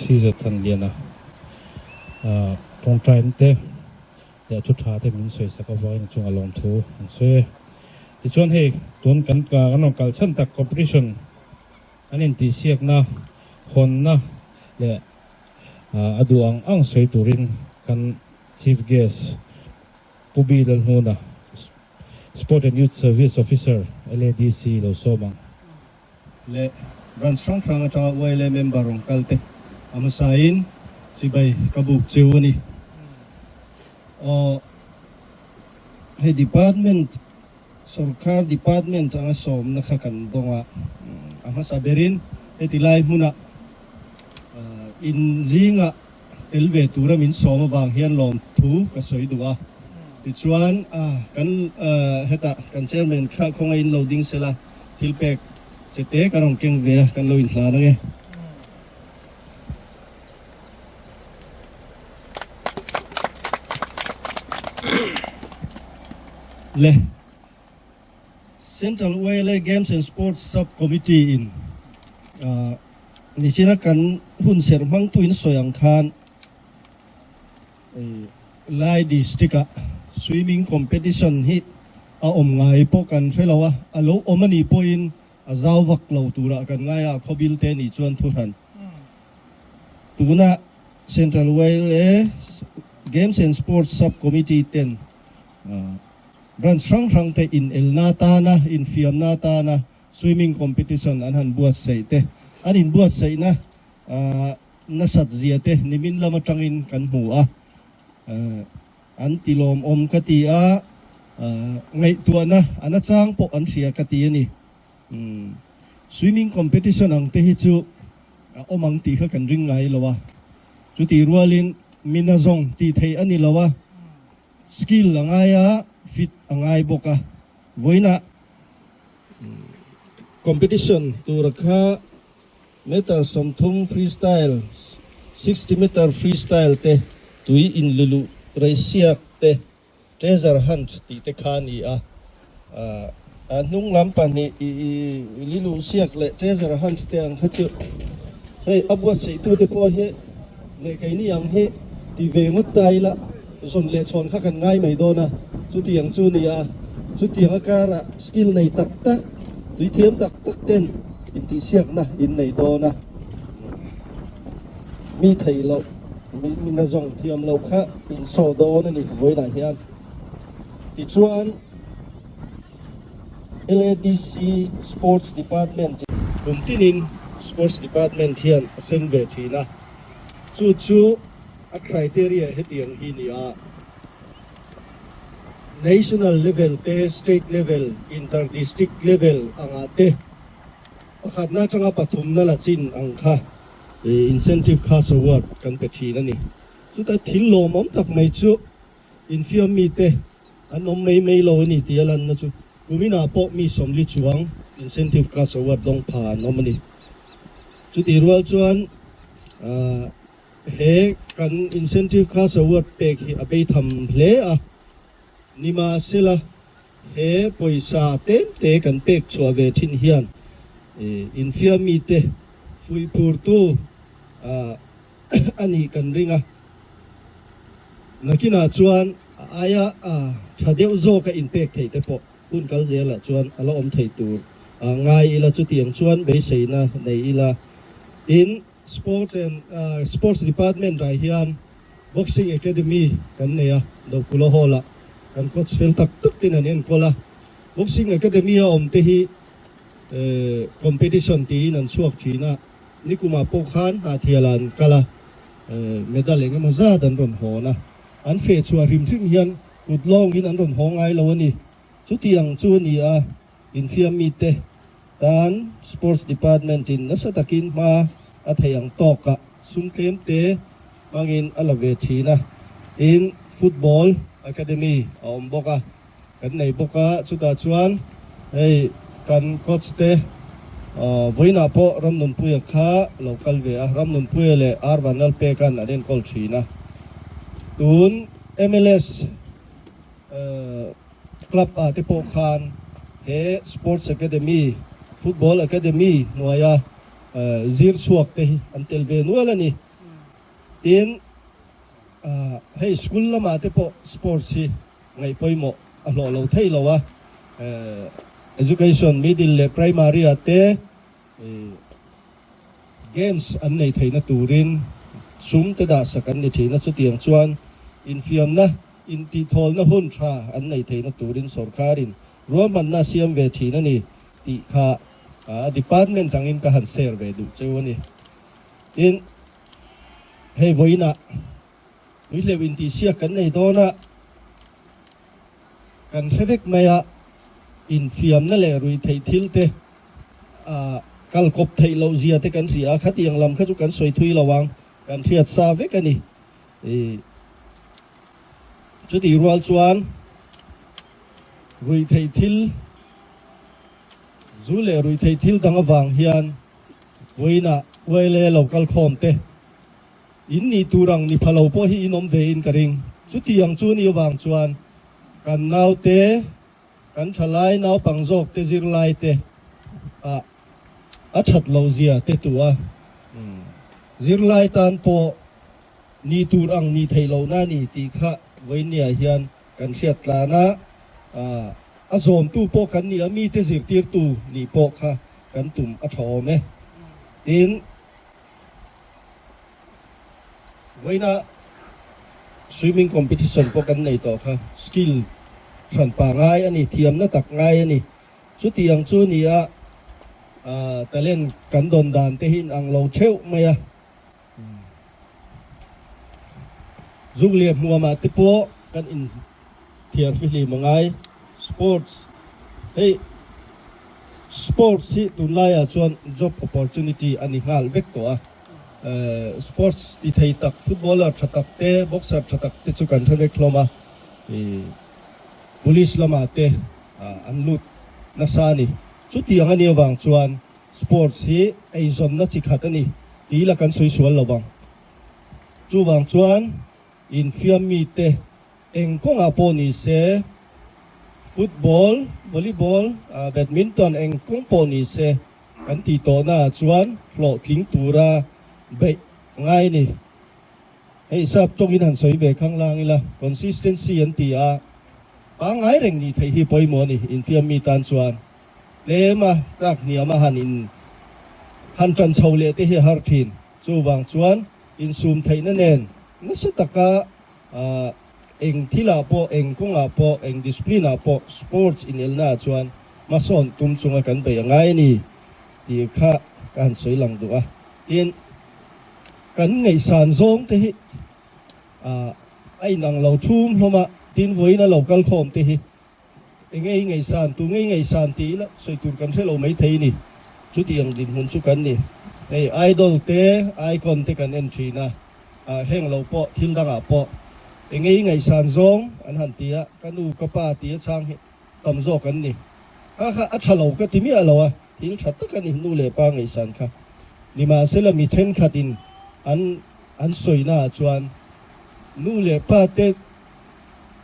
PC Zathanliana tawngtaina te leh thu tha te min sawi sak avangin a chunga lawmthu an sawi e. Tichuan hei tun kan kan rawn kal chhan tak competition an intihsiakna hawnna leh a duh ang ang sawi turin kan Chief Guest Pu B Lalhmuna, Sport and Youth Service Officer, LADC lo sawm ang. Leh branch hrang hrang atanga YLA member rawn kal te a hmasain chibai ka buk cheu a ni. Aw hei department sorkar department anga sawmna kha kan dawng a, a hmasa berin heti lai hmuna in zingah tel ve tura min sawm avang hian lawmthu ka sawi duh a. Tichuan kan hetah kan chairman kha khawngaih in lo ding sela thil pek che te ka rawn keng ve a, kan lo inhlan ange. Le Central YLA Games and Sports Sub Committee in nichina kan hun serh hmangtu in sawi ang khan Lai District ah swimming competition hi a awm ngai pawh kan hre lo a, a lo awm a nih pawhin a zau vak lo turah kan ngai a, khawbil te nih chuan thuhran. Tuna Central YLA Games and Sports Sub Committee ten Branch hrang hrang te inelna atana, infiamna atana swimming competition an han buatsaih te, an inbuatsaihna nasat zia te nimin lam atangin kan hmu a, an ti lawmawm ka ti a, ngaihtuahna a nachang pawh an hria ka ti a ni. Swimming competition ang te hi chu a awm ang tih kha kan ring ngai lo a, chutih rualin mina zawng tih theih a ni lo a, Skill a ngai a, fit a ngai bawk a. Vawiinah competition tura kha meter 30 freestyle, 60 meter freestyle te, tui inliluh reisiak te, treasure hunt tih te kha a ni a. A hnung lam pahnih liluh siak leh treasure hunt te ang kha chu hei a buatsaih tute pawh hi leh keini ang hi ti ve ngawt ta ila zawn leh chhawn kha kan ngai mai dawn a, chutiang chu ni a, chutiang a karah skill nei tak tak, tui thiam tak tak ten intihsiakna in nei dawn a, mi theih loh, mi na zawng thiam loh kha in saw dawn a ni vawiinah hian. Tichuan LADC Sports Department kum tinin Sports Department hian a sem ve thin a, chu chu a criteria hetiang hi ni a, National level te, State level, Inter District level angah te pakhatna atanga pathumna la chin ang kha incentive cash award kan pe thin a ni. Chuta thil lawmawm tak mai chu Infiam mite an awm mai mai lo a ni tih a lanna chu kuminah pawh mi 40 chuang incentive cash award dawng pha an awm a ni. Chutih rual chuan he kan incentive cash award pek hi a beitham hle a, nimahsela he pawisa tlem te kan pek chhuah ve thin hian infiam mite fuihphurtu a nih kan ring a, nakinah chuan a aia tha deuh zawka inpek theih te pawh hun kal zelah chuan a la awm thei tur a ngai ila, chutiang chuan beiseina nei ila. Tin, Sports and Sports Department ah hian Boxing Academy kan nei a, Dokula Hall-ah kan coach fel tak tak ten an enkawl a, Boxing Academy a awm te hi competition tiin an chhuak thin a, Nikumah pawh khan Hnahthialah an kal a, medal eng emaw zat an rawn hawn a, an feh chhuah hrim hrim hian kut lawngin an rawn haw ngai lo a ni. Chutiang chu a ni a, infiam mite tan Sports Department in nasa takin hma a theih ang tawkah sum tlem te hmangin a la ve thin a, tin Football Academy a awm bawk a. Kan nei bawk a, chutah chuan hei kan coach te vawiinah pawh Ramnunpuia kha lo kal ve a, Ramnunpuia leh R Vanlalpeka'n an enkawl thin a. Tun MLS club ah te pawh khan he Sports Academy, Football Academy hnuaia zir chhuak te hi an tel ve nual a ni. Tin, hei school lamah te pawh sports hi ngaih pawimawh a hlawh lo thei lo a, education middle leh primary ah te games an nei theihna turin sum te dah sak an ni thin a, chutiang chuan infiamna intihthawlna hun tha an nei theihna turin sorkarin ruahmanna a siam ve thin a ni tih kha a department angin ka han share ve duh cheu a ni. Tin, hei vawiinah Tuihleuh intihsiak kan nei dawn a, kan hre vek mai a, infiamna leh ruihtheih thil te kal kawp theih loh zia te kan hria a, khatiang lam kha chu kan sawi thui lo ang, kan hriat sa vek a ni. Chutih rual chuan ruihtheih thil, zu leh ruihtheih thil dang avang hian vawiinah YLA lo kal khawm te, In nih tur ang ni pha lo pawh hi in awm ve in ka ring. Chuti ang chu ni avang chuan kan naute, kan thalai naupang zawk te zirlai te ah a that lo zia te tu a. Zirlai tan pawh ni tur ang ni thei lo na ni tih kha vawinia hian kan hriat tlan a, a zawmtu pawh kan ni a, mite zirtirtu nih pawh kha kan tum a tha awm e. Tin. Vawiina swimming competition pawh kan nei tawh kha, skill hran pa ngai a ni, thiamna tak ngai a ni. Chutiang chu ni a, talent kan dawn dan te hi inang lo theuh mai a. Zuk leh hmuamah te pawh kan inthiar fihlim a ngai. Sports hei sports hi tunlaiah chuan job opportunity a ni nghal vek tawh a. Sports ti thei tak footballer tha tak te boxer tha tak te chu kan hre vek hlawm a. Police lamah te an lut nasa a ni. Chutiang a nih avang chuan sports hi eizawnna chi khat a ni tih la kan sawi sual lo vang. Chuvang chuan infiam mite Eng kawngah pawh ni se, football, volleyball, badminton eng kawng pawh ni se kan tih tawhnaah chuan hlawhtling tura beih ngai a ni. Hei sap tawngin han sawi ve khanglang ila, consistency an ti a, pangngai reng nih theih hi pawimawh a ni infiam mi tan chuan. Tlema tlak hniama han in han tan chho leh te hi a har thin. Chuvang chuan insum theihna nen nasa taka Eng thilah pawh, eng kawngah pawh, eng discipline-ah pawh sports inelnaah chuan hmasawn tum chunga kan beih a ngai a ni tih kha ka han sawi lang duh a. Tin, kan ngaihsan zawng te hi a inang lo thum hlawm a, tin vawiin a lo kal khawm te hi Enge i ngaihsan, tu nge i ngaihsan tih ila sawi tur kan hre lo maithei ni. Chutiang dinhmun chu kan ni. Hei idol te, icon te kan en thin a, ah heng lo pawh thil dangah pawh enge i ngaihsan zawng an han ti a, ka nu ka pa tih a chhang hi tam zawk an ni. Kha kha a tha lo ka ti miah lo a, thil tha tak a ni nu leh pa ngaihsan kha. Nimahsela mi thenkhatin an an sawina ah chuan nu leh pa te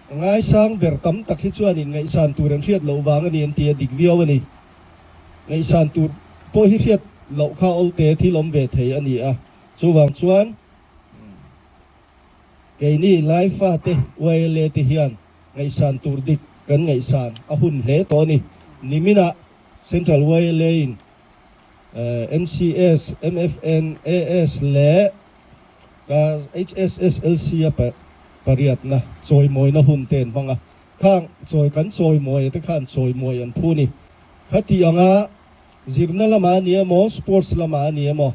Ngaisang ber tam tak hi chuanin ngaihsan tur an hriat loh vang a ni an ti a, dik viau a ni. Ngaihsan tur pawh hi hriat loh kha awlte thil awm ve thei a ni a, chuvang chuan keini Lai fate YLA te hian ngaihsan tur dik kan ngaihsan a hun hle tawh a ni. Niminah Central YLA in MCS, MFN, AS leh Ka HSSLC a pariatna chawimawina hun te an hmang a, khang chawi kan chawimawia te khan chawimawi an phu ni. Khati anga zirna lamah a ni emaw, sports lamah a ni emaw,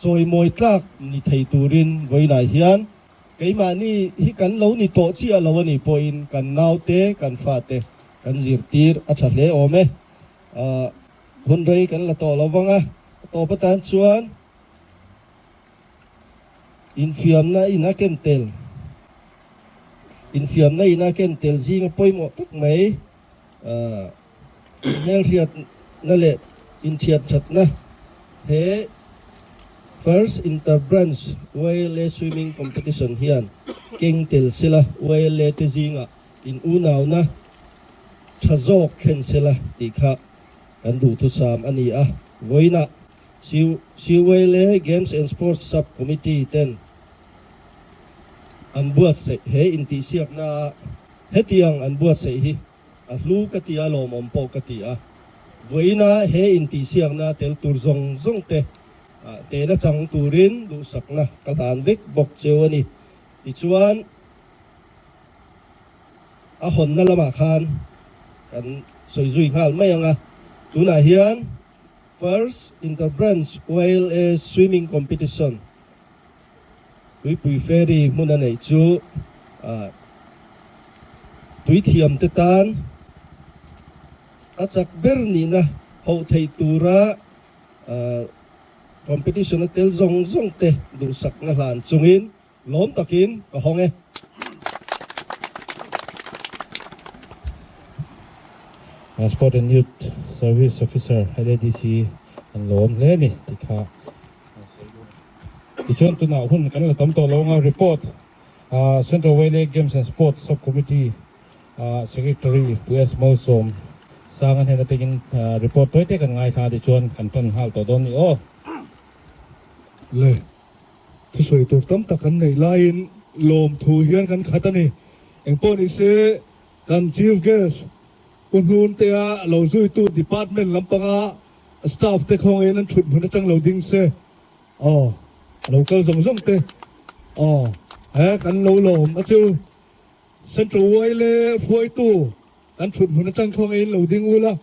chawimawi tlak ni thei turin vawiinah hian keimahni hi kan lo ni tawh chiah lo a nih pawhin kan naute, kan fate kan zirtir a tha hle awm e. Hun rei kan la tawh lo vang a, a tawp atan chuan. Infiamna in a ken tel Infiamna in a ken tel zinga pawimawh tak mai inhmelhriatna leh inthianthatna he First Inter-Branch YLA Swimming Competition hian keng tel sela YLA te zingah in unauna tha zawk thlen sela tih kha kan duhthusam a ni a. Vawiinah CYLA Games and Sports Sub Committee ten an buatsaih he intihsiakna a hetiang an buatsaih hi a hlu ka ti a, lawmawm pawh ka ti a. Vawiina he intihsiakna tel tur zawng zawng te tehna chang turin duhsakna ka hlan vek bawk cheu a ni. Tichuan, a hawnna lamah khan kan sawi zui nghal mai ang a, tunah hian First Inter-Branch YLA Swimming Competition Tuipui Ferry hmun a neih chu tuithiamte tan a chak ber nihna hoh theih tura competition a tel zawng zawng te duhsakna hlan chungin lawm takin ka hawng e. Sport and Youth Service Officer LADC an lawm hle a ni tih kha. Tichuan tunah hun kan la tam tawh lo anga report Central Waylay Games and Sports Sub Committee Secretary Pu S Malsawm Sanga hnen atangin report tawi te kan ngaithla tichuan kan tan nghal tawh dawn ni aw. Le, thusawi tur tam tak kan neih laiin lawmthu hian kan khat a ni. Engpawh ni se kan Chief Guest Pu Hnuntea lo zuitu Department lampanga Staff te khawngaiin an thut hmun atang lo ding se aw a lo kal zawng zawng te aw he kan lo lawm a chu Central Wile hruaitu kan thut hmun atang khawngaiin lo ding ula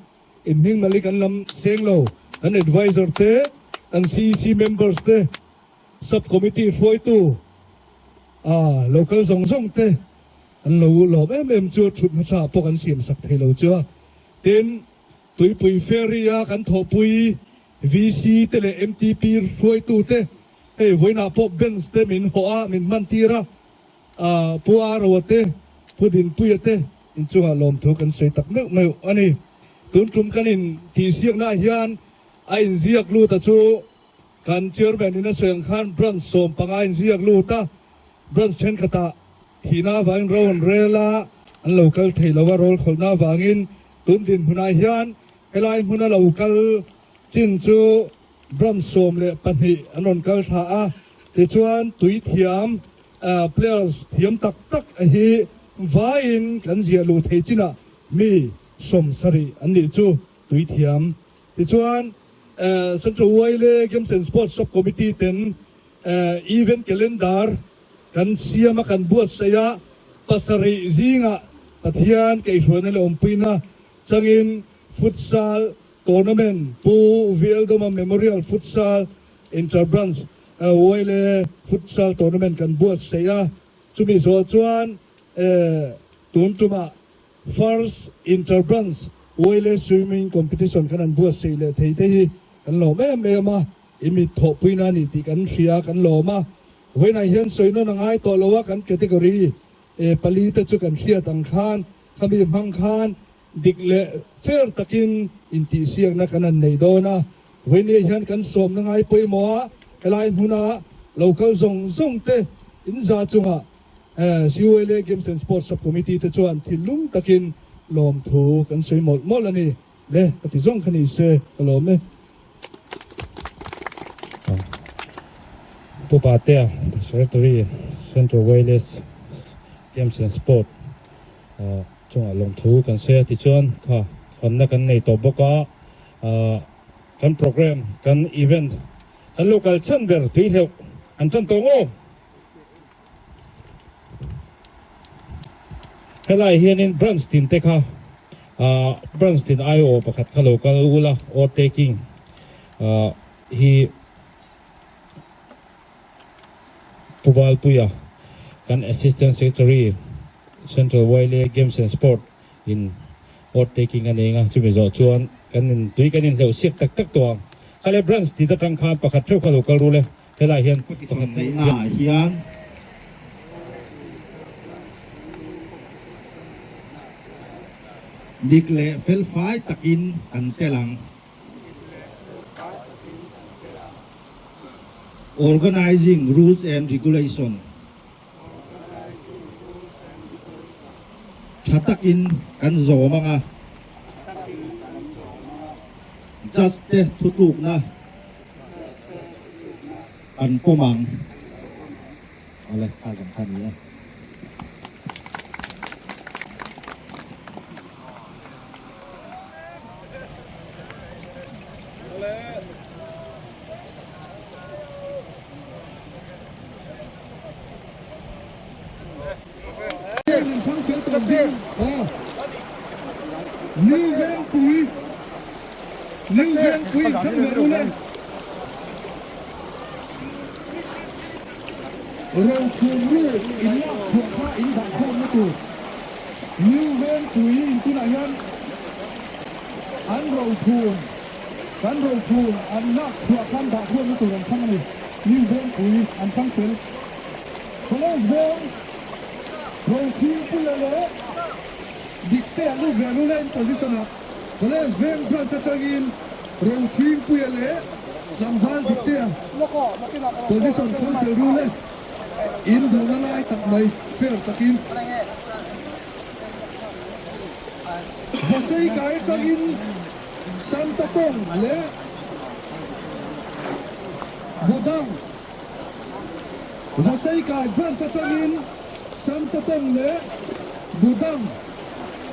in hming mali kan lam seng lo kan advisor te kan CEC members te sub committee hruaitu a lo kal zawng zawng te an lo lawm em em chu thut hmasa pawh kan siam sak thei lo chu a tin Tuipui Ferry a kan thawhpui VC te leh MTP hruaitu te hei vawiinah pawh bench te min hawh a, min hman tir a, Pu Aroa te, Pu Dinpuia te inchungah lawmthu kan sawi tak meuh meuh a ni. Tun tum kan in tihsiaknaah hian a inziak lut a chu kan Chairman in a sawi ang khan branch 15 inziak lut a, branch thenkhatah thihna avangin ro an rel a, an lo kal thei lo a, roll khawlhna avangin Tun dinhmunah hian helai hmuna lo kal chin chu branch 12 an rawn kal thla a, tichuan tui thiam players thiam tak tak hi vaiin kan ziah luh thei chinah mi 70 an nih chu tui thiam. Tichuan Central Wile Games and Sports Sub Committee ten event calendar kan siam a kan buatsaih a, 7 zingah Pathian kaihhruaina leh awmpuina changin Futsal Tournament Pu VL Doma Memorial Futsal Inter-Branch Wile Futsal Tournament kan buatsaih a, chumi zawh chuan tun tumah First Inter-Branch Wile Swimming Competition kan han buatsaih leh thei te hi kan lawm em em a, i mit thawhpuina a ni tih kan hria kan lawm a. Vawiinah hian sawi nawn a ngai tawh lo a, kan category pali te chu kan hriat ang khan khami hmang khan dik leh fair takin intihsiakna kan han nei dawn a. Vawiinah hian kan sawmna ngai pawimawh a, helai hmuna local zawng zawng te inza chungah CULA Games and Sports Sub-Committee te chuan thinlung takin lawmthu kan sawi mawlh mawlh a ni. Le, ka ti zawng kha ni se ka lawm e. Pu Patea, Secretary, Central Wireless Games and Sport chungah lawmthu kan sawi a, tichuan kha hawnna kan nei tawh bawk a, kan program, kan event kan lo kal chhan ber tui hleuh an tan tawh ngawt. Helai hianin branch tin te kha branch tin aiawh pakhat kha lo kal ula oath taking hi Pu Valpuia kan Assistant Secretary Central Wile Games and Sport in oath taking a nei anga chumi zawh chuan kan in tui kan inhleuh siak tak tak tawh ang. Khale branch tin atang khan pakhat theuh kha lo kal rul e. Helai hian pakhat neihnaah hian dik leh felfai takin kan tel ang. Organizing Rules and Regulation tha takin kan zawm ang a, Judge te thutlukna Kan pawm ang. Awle, kha zawng kha ni e. Rokhum lu in lak chhuah kha in dah khawmna tur New Vengpui in tunah hian an rokhum kan rokhum an lak chhuah khan dah khawmna tur an thlang a ni. New Vengpui an thlang fel. College Veng Rochhingpuia leh Dikte a lut ve lul a in position ah College Veng branch atangin Rochhingpuia leh Tlangval Diktea position thlang fel rul e. In duhna lai tak mai fair takin Vasei kai atangin Santa Tawng leh Budang Vaseikai branch atangin Santatong leh Budang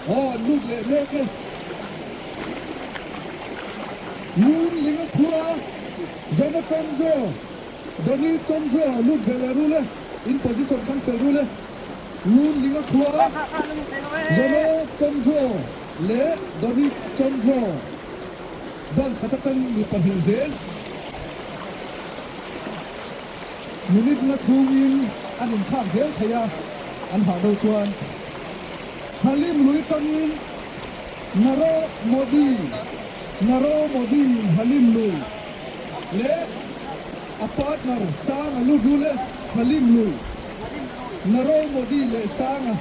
aw an lut leh mek e. Ngun Linga khua Jonathan Joe, Donny Chawmzo lut ve leh rul e, in position thlang fel rul e. Ngun Linga khua Jono Chawmzo leh Donny Chawmzo branch khat atang mi pahnih zel. Minute nga chhungin an inthlak zel thei a, an hah do chuan Halim lui tangin Naro Modi, Naro Modi in Halim lui leh a partner Sanga lut rul e, Halim lui, Naro Modi leh Sanga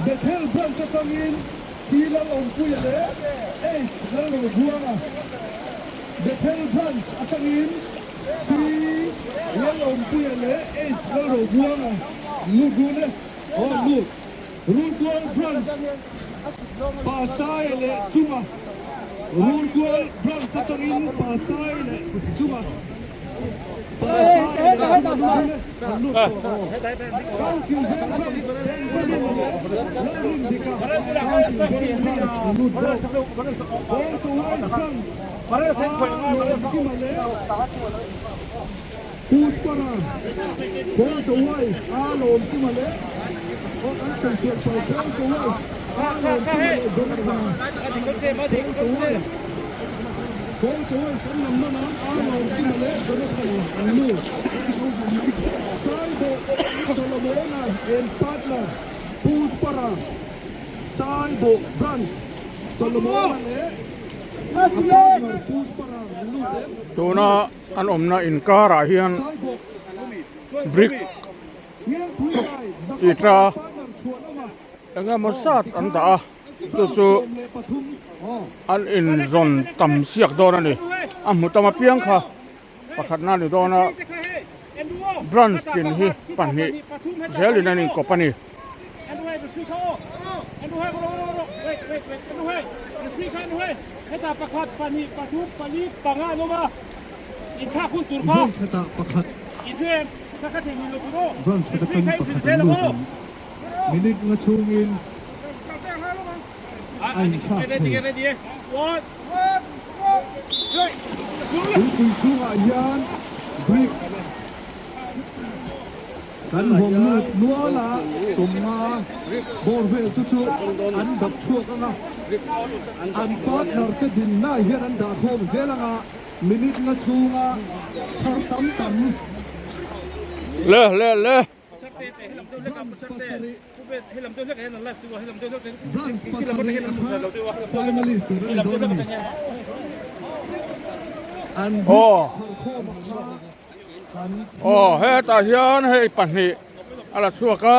Bethel branch atangin C Lalawmpuia leh H Lalrobuanga. Bethel Branch atangin C. Lalawmpuia leh H. Lalrobuanga lut run e. Aw lut. Rulkual Branch Pasaia leh Chunga Rulkual Branch atangin Pasaia leh Chunga Pasaia leh Chunga lut run e. An lut tawh aw. Council Veng Branch Benjamin leh Lalrindika Council Veng Branch an lut bawk. Kawlchaw Wise Branch A Lawmkima leh Putpara Kawlchaw Wise A Lawmkima leh aw kan sawi sual sual Kawlchaw Wise A Lawmkima leh Jonathan Kawlchaw Wise Kawlchaw Wise kan lam nawn a A Lawmkima leh Jonathan an lut Saibawh Solomona and partner Putpara Saibawh Branch Solomona leh Tuna an awmna inkarah hian brick tih tha eng emaw zat an dah a chu chu an inzawn tam siak dawn a ni a hmu tam apiang kha pakhatna a ni dawn a branch tin hi pahnih zelin an inkawp a ni. Branch khat atang pakhat an lut ang minute nga chhungin a inthlak thei. Tuipui chhungah hian brick kan hawng lut nual a, sawmnga bawr vel chu chu an dap chhuak ang a, an partner te dinna hian an dah khawm zel ang a, minute nga chhunga chhar tam tam. Le le le. Branch pasarih a kha finalist tur a ni dawn a ni. An Aw. chhar khawm a kha kan Aw hetah hian hei pahnih a la chhuak a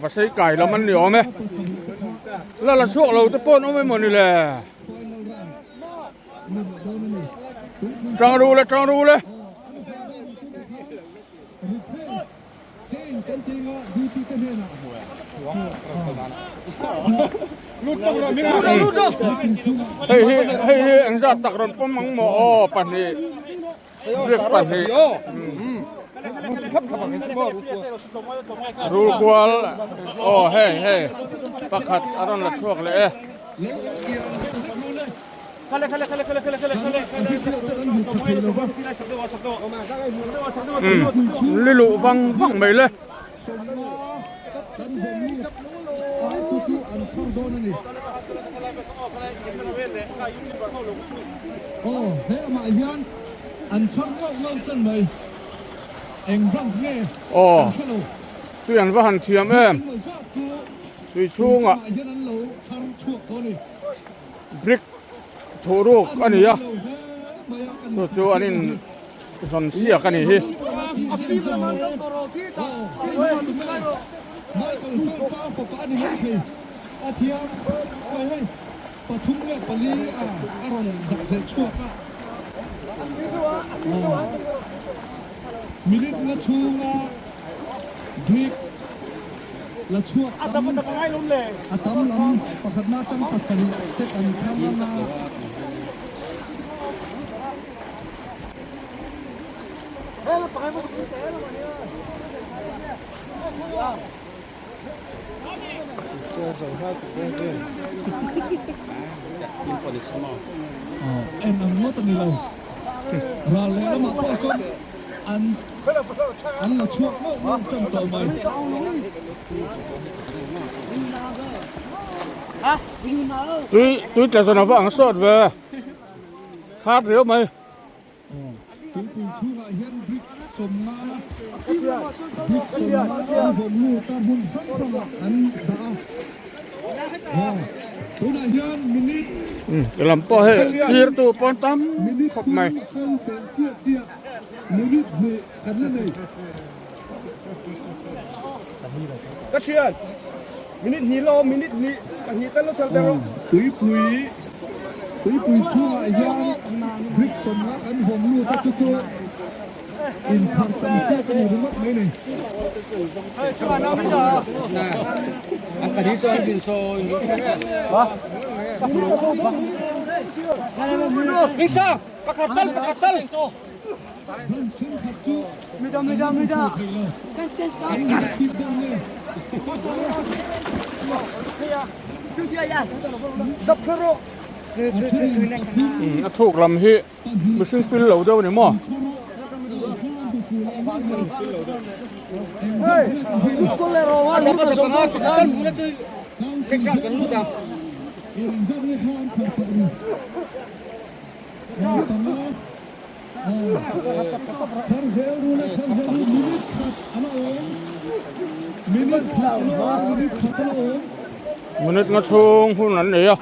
va sei kai lam an ni awm e la la chhuak lo te pawh an awm emaw ni le tang ru le tang ru le. Hei hi hei hi engzat tak rawn pawm ang maw aw pahnih brick pahnih rul kual aw hei hei pakhat a rawn la chhuak leh e. Kan official ten an hmu tha thei lo va. Umm li luh vang vang mai le. Kan vawm lut a chu chu an chhar dawn a ni. Aw he lamah hian an chhar ngauh ngauh chen mai. Eng branch nge kan hre lo. Tui an va han thiam em. Tui chhungah brick thuh ruk a ni a chu chu an in zawn siak a ni hi. La chhuak tam a tam lam pakhatna atang pasarih te kan thlang anga. En ang ngawt a ni lo. Ral lehlamah pawh sawn an An la chhuak mauh mauh tan tawh mai. Tui tui tla zawn a va ang sawt ve. Khat riau mai. Tuipui chhungah hian brick sawmnga brick sawmnga an vawm lut a hmun hrang hrangah an dah a. Tunah hian minute Ti lam pawh hei thirtu pawn tam khawp mai. Minute thum a kal pel chiah chiah. Minute hnih kan la nei. Ka thian, minute hnih la awm, minute hnih, pahnih tal lo chhal ber rawh. Tuipui, tuipui chhungah hian brick sawmna kan vawm lut a, chu chu inchhar tam siak a ni ringawt mai ni. A thuk lam hi mihring pil lo deuh a ni maw? Minute nga chhung hun an nei a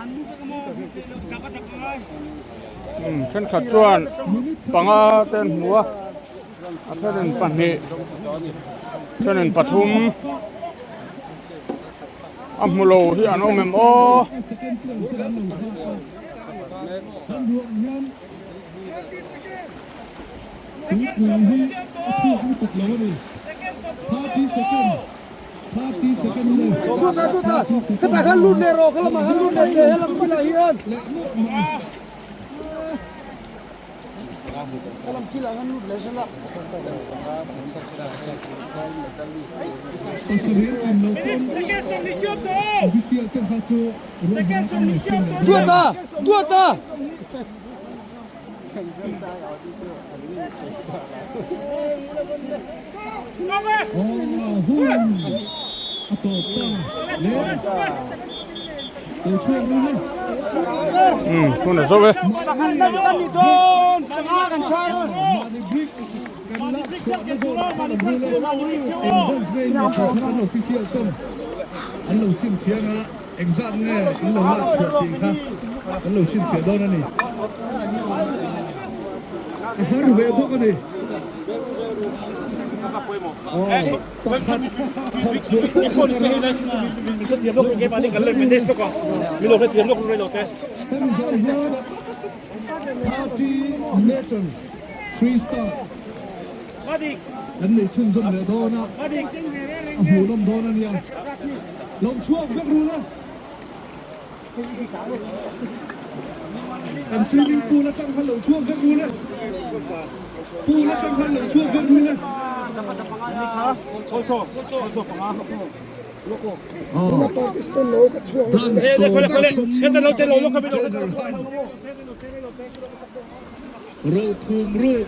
thenkhat chuan panga te an hmu a a thenin pahnih thenin pathum a hmu lo hi an awm em aw. Hun a zo e. An lo chhinchhiah a, engzat nge an lo lak chhuah tih kha an lo chhinchhiah dawn a ni. A har ve bawk a ni. Pakhat chhar chhuah pawh chu ka Hemi zawh hian 30 meters freestyle kan neih chhunzawm leh dawn a, a hmuhnawm dawn a nia. Lo chhuak vek ru la. Kan swimming pool atang khan lo chhuak vek ru le. Pool atang khan lo chhuak vek ru le. Run 13 Rothum ruk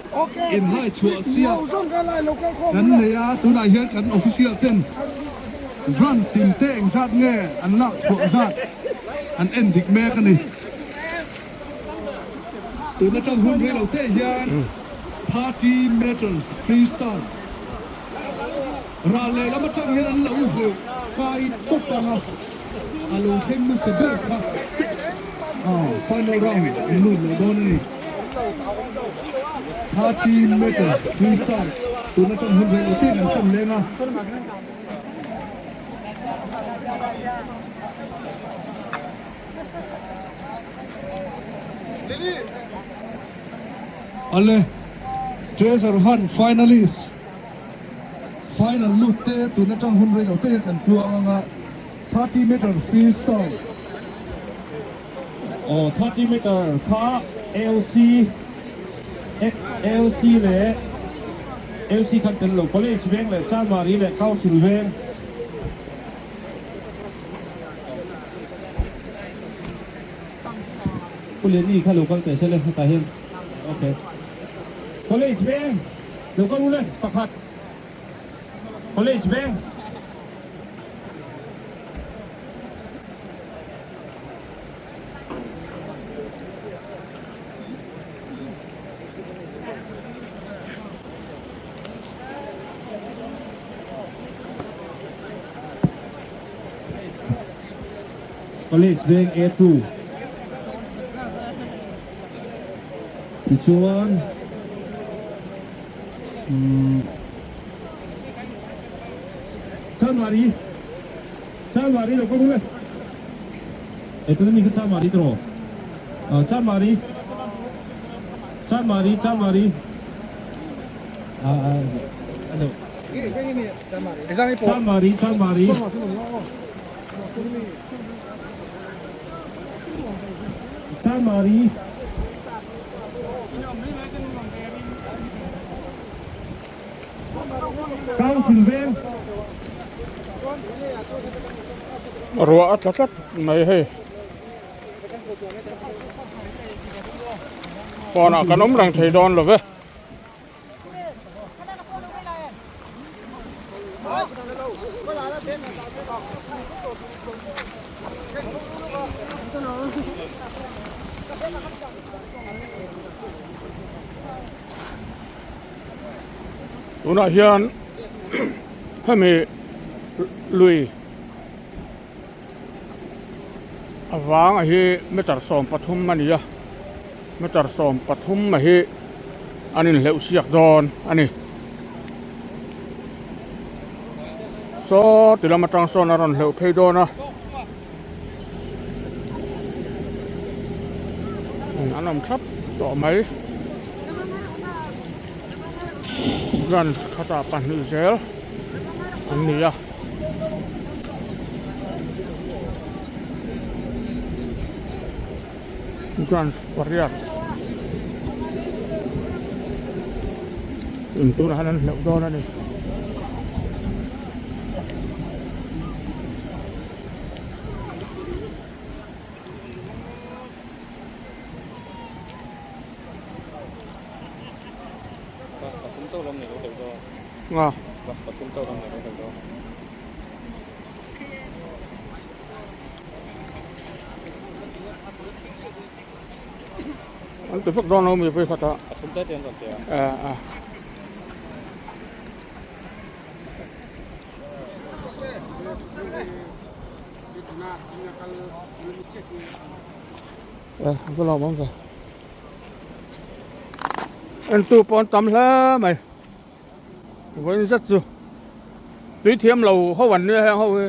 inhai chhuah siak kan nei a, tunah hian kan official ten runs tin te engzat nge an lak chhuah zat an en dik mek a ni. Tun atang hun rei lo te hian 30 meters freestyle ral lehlam atang hian an lo hleuh kai tawp ang a, a lo thleng nasa ber kha final round an lut leh dawn a ni. 30 meters freestyle tun atang hun rei lo te an tan leng a. Ale Treasure Hunt finalist final lut te tun atang hun rei lo te hian kan tluang anga 30 meter freestyle. Aw 30 meter kha AOC XLC leh LC khan tel lo College veng leh Chanmari leh Council veng. Pu Liani kha lo kal teh se le hetah hian ok College veng lo kal u le pakhat College veng. College veng A2 tichuan umm Chanmari Chanmari lo kawng le e tuna mi kha Chanmari tiraw Chanmari Chanmari Chanmari Chanmari Chanmari Chanmari Council veng. Ruah a tla tlat mai hei. Pawnah kan awm reng thei dawn lo ve. Tunah hian hemi lui avanga hi meter 13 a ni a meter 13 a hi an inhleuh siak dawn a ni saw ti lam atang sawn a rawn hleuh phei dawn a an awm thap tawh mai runs khatah pahnih zel an ni a. Runs pariat in tunah hian an hleuh dawn a ni. Nga. An ti vek dawn lo mi vei khat a. A a. Eh, va lawm awm ve. Entu pawh an tam hle mai. Vawiin zet chu tui thiam lo ho an nia heng ho hi.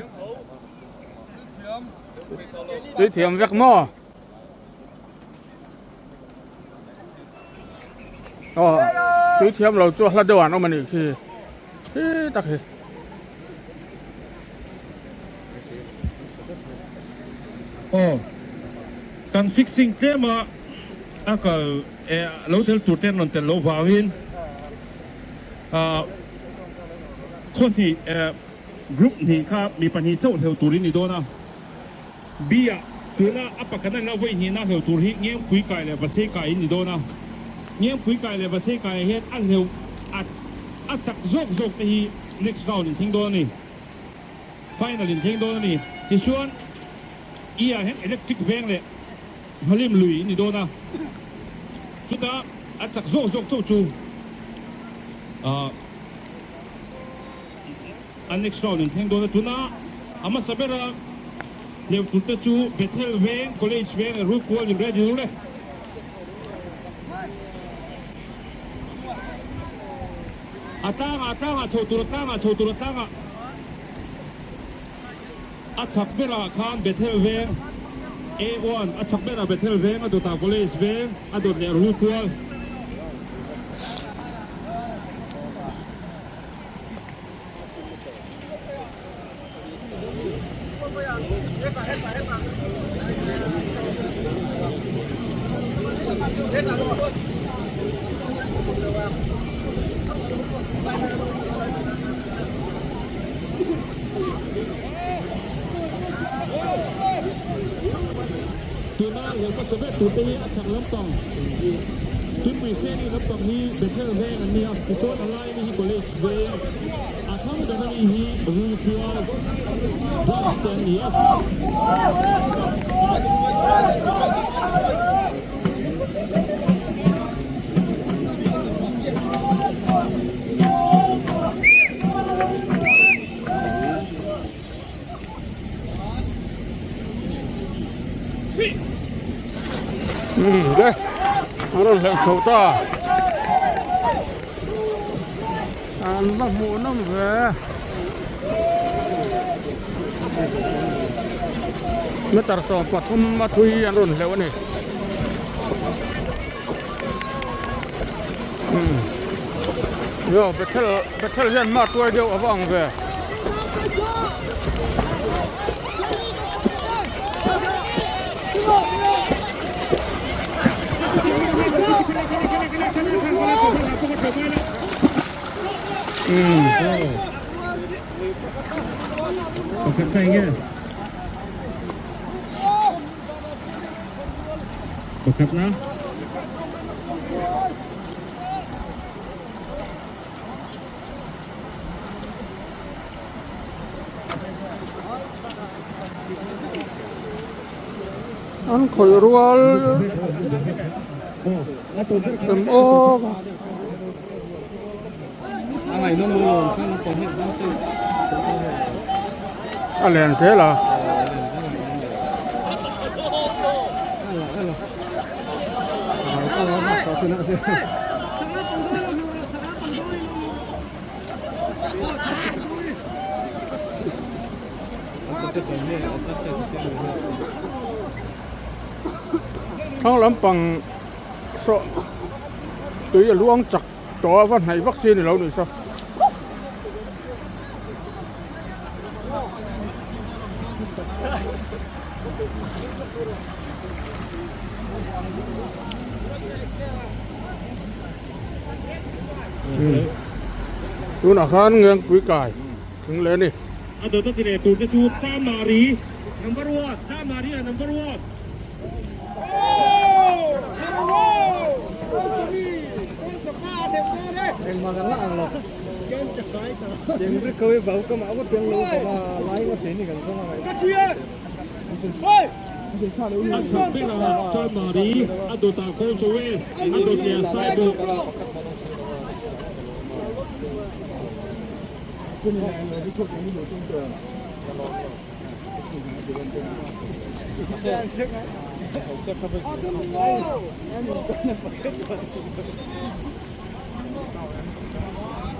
Tui thiam vek maw? Aw, tui thiam lo chu hla deuh an awm a nih khi. Hi tak hi. Aw, kan fixing tlem a, a kal e lo tel tur te an rawn tel loh vangin ah khaw hnih eh. Group hnih kha mi pahnih chauh hleuh turin ni dawn a. B-ah tuna a pakhat a nihna vawi hnihna hleuh tur hi Ngengpui kai leh Vasei kai in ni dawn a. Ngengpui kai leh Vasei kaiah hian a hleuh a a chak zawk zawk te hi next round in thleng dawn a ni. Final in thleng dawn a ni. Tichuan E-ah hian Electric veng leh Nghalim lui in ni dawn a. Chutah a chak zawk zawk chauh chu ah. A next round in thleng dawn a, tuna a hmasa bera hleuh tur te chu Bethel Veng, College Veng leh Rulkual in ready ur e. A tlangah, a tlangah chho tur, a tlangah chho tur, a tlangah. A chhak berah khan Bethel Veng, A1, a chhak berah Bethel Veng, a dawtah College Veng, a dawt leh Rulkual. Tuna lehkha ber turte hi a chhak lampang Tuipui Ferry lampang hi Bethel Veng an ni a, tichuan a laimi hi College Veng, a thlang ber ami hi Rulkual Branch te an ni a. De an rawn hleuh chho ta an va hmuh nawm ve meter 13 a thui an rawn hleuh a ni. Yo Bethel Bethel hian hma tuai deuh a va ang ve. Pakhatna. An khawih rual sem awk a. A len zel a. Thlang lampang saw tui a luang chak tawh a va hnaih vak chi a ni lo nih saw. Tunah khan Ngengpui kai thing leh a ni. A dawt a ti leh tur te chu Chamari number one Chamari a number one. A chhak berah Chanmari, a dawtah Culture West, a dawt leh a Saibawk.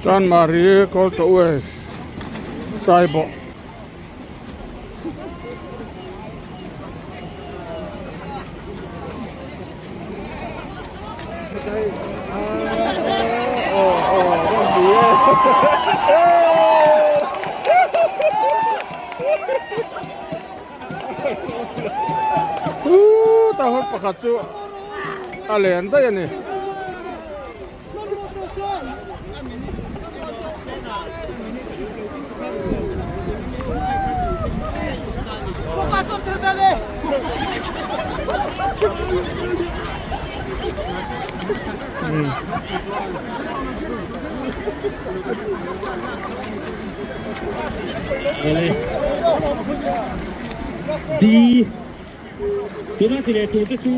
Chanmari Culture West, Saibawk. Ta hun pakhat chu a len daih a ni. D tuna ti leh tur te chu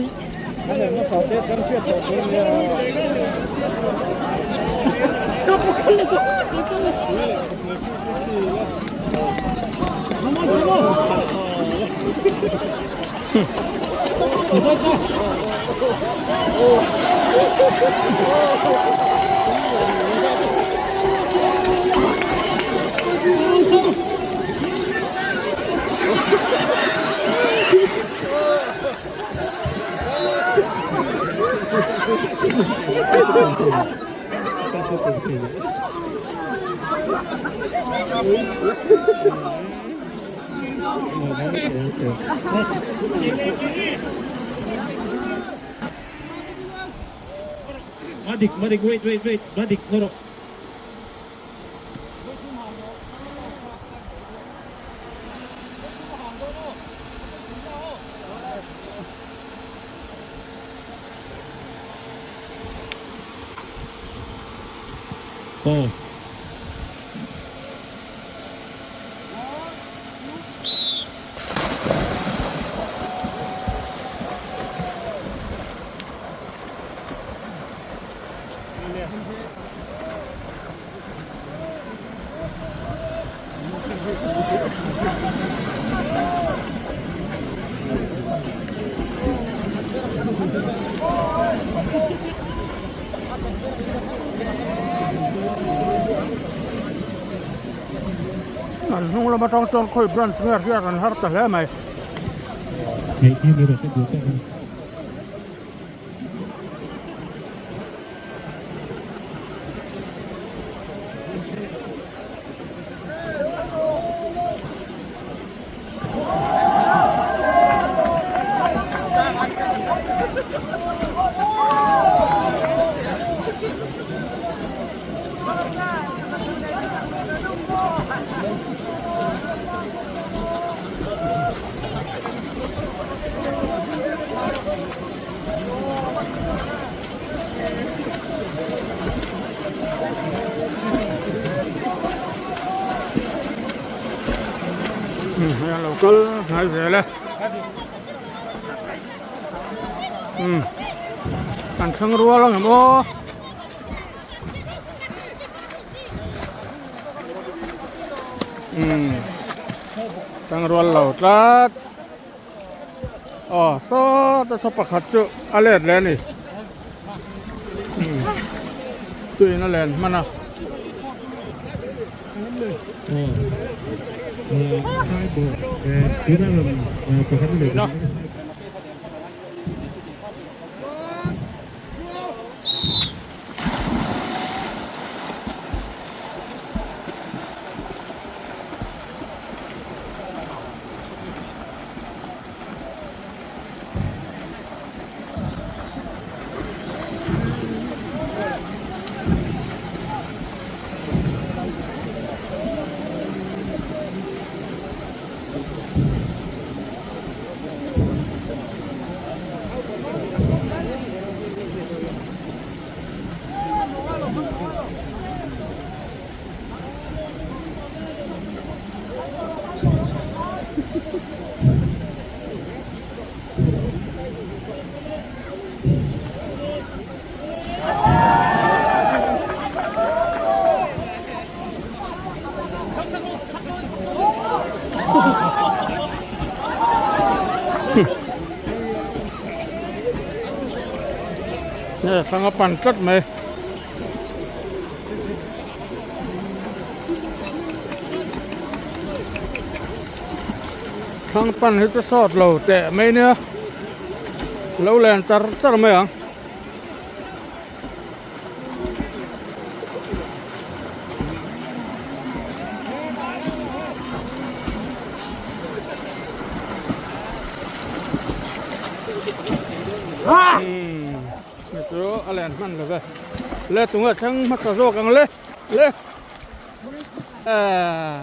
Madik madik wait wait wait madik ngaw rawh. Aw. An hnung lam atang chuan khawi branch nge hriat an har ta hle mai. Hei a lo kal hnai zel e umm an thleng rual ang em aw. Umm thleng rual lo tlat. Aw sawta saw pakhat chu a let leh a ni tuiin a len hman a. Nge thlang a pan tlat mai. Thlang pan hi chu sawt lo teh mai nia lo len char char mai ang. Umm chu a len hman lo ve. Le tunge thleng hmasa zawk ang le le ahh.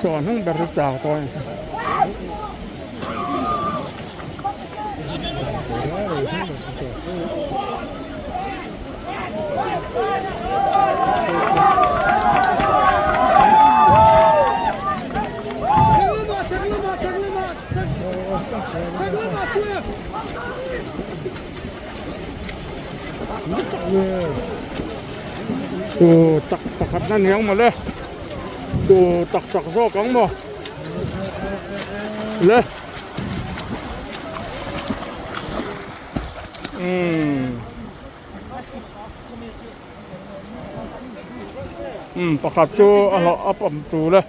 Saw hnung ber chu chau tawh a ni. Tu tak pakhat na niang mawle tu tak tak zawk ang maw le umm umm pakhat chu a hlawh a pawm tul e.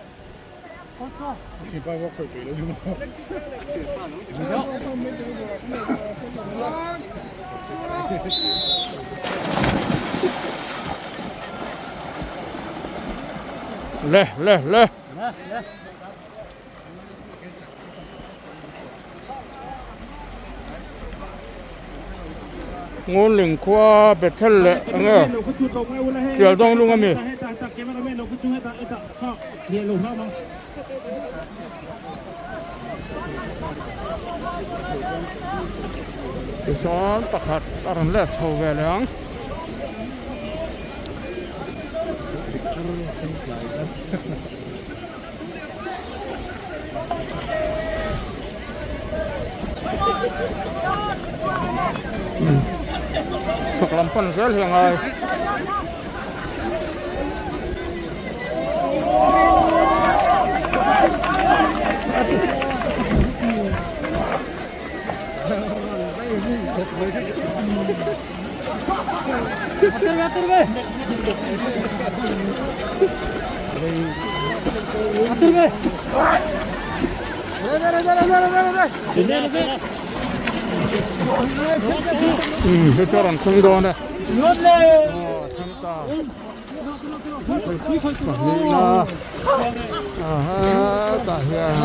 Le le le. Ngunling khua Bethel leh eng nge Chialdawng lung ami. Tichuan pakhat a rawn let chho ve leh ang. Chhak lam pan zel hi a ngai. Hei chu a rawn thleng dawn e. Aw thleng ta. Pahnihna aha tah hian